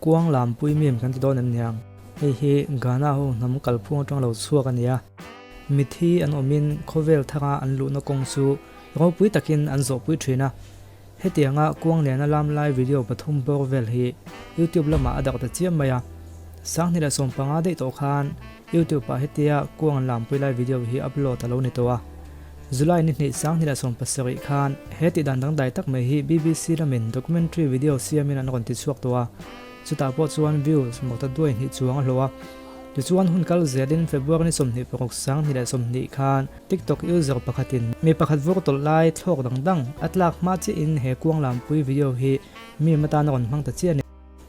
Kuang lampui mim kan ti dawn em niang? Hei hi Ghana ho hnam kalphung atang lo chhuak a ni a. Mithi an awmin khawvel thanga an luhna kawng chu ropui takin an zawhpui thin a. Hetianga kuang nena lam lai video pathum bawr vel hi YouTube lamah a dak ta chiam mai a. 2015 daih tawh khan YouTube ah hetia kuang an lampui lai video hi upload a lo ni tawh a. July ni hnih 2017 khan he tih dan dangdai tak mai hi BBC lamin documentary video siamin an rawn ti chhuak tawh a, chutah pawh chuan views mawta duai hnih chuang a hlawh a. Tichuan hun kal zelin February ni 26 2020 khan TikTok user pakhatin mi pakhat vur tawlh lai thlawk dang dang a tlak hma chiahin he kuang lampui video hi meme atan a rawn hmang ta chiah a ni.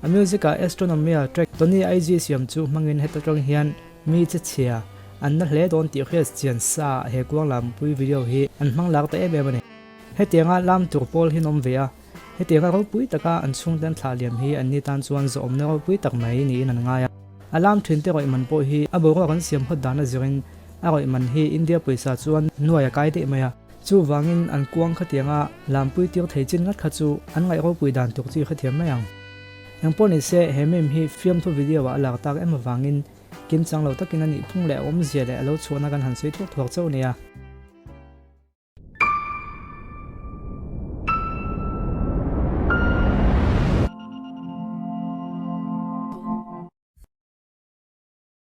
A music ah Astronomia track Tony IG siam chu hmangin heta tang hian mi che chhia an na hle dawn tih hriat chian sa ah he kuang lampui video hi an hmang lak ta em em a ni. Hetianga lam tur pawl hi an awm ve a, hetianga ropui taka an chhungte an thlah liam hi an ni tan chuan zawhawmna ropui tak mai niin an ngai a. A lam thin te rawih man pawh hi a boruak an siam hawt dan a zirin a rawih man hi India pawisa chuan nuai a kai daih mai a. Chuvangin an kuang khatianga lampui tir thei chin ngat kha chu an ngaih ropui dan tuk chi kha thiam mai ang. Engpawh ni se he meme hi fiamthu video ah a lak tak em avangin kimchang lo takin a nih phung leh a awmzia leh a lo chhuahna kan han sawi thuak thuak chauh nia.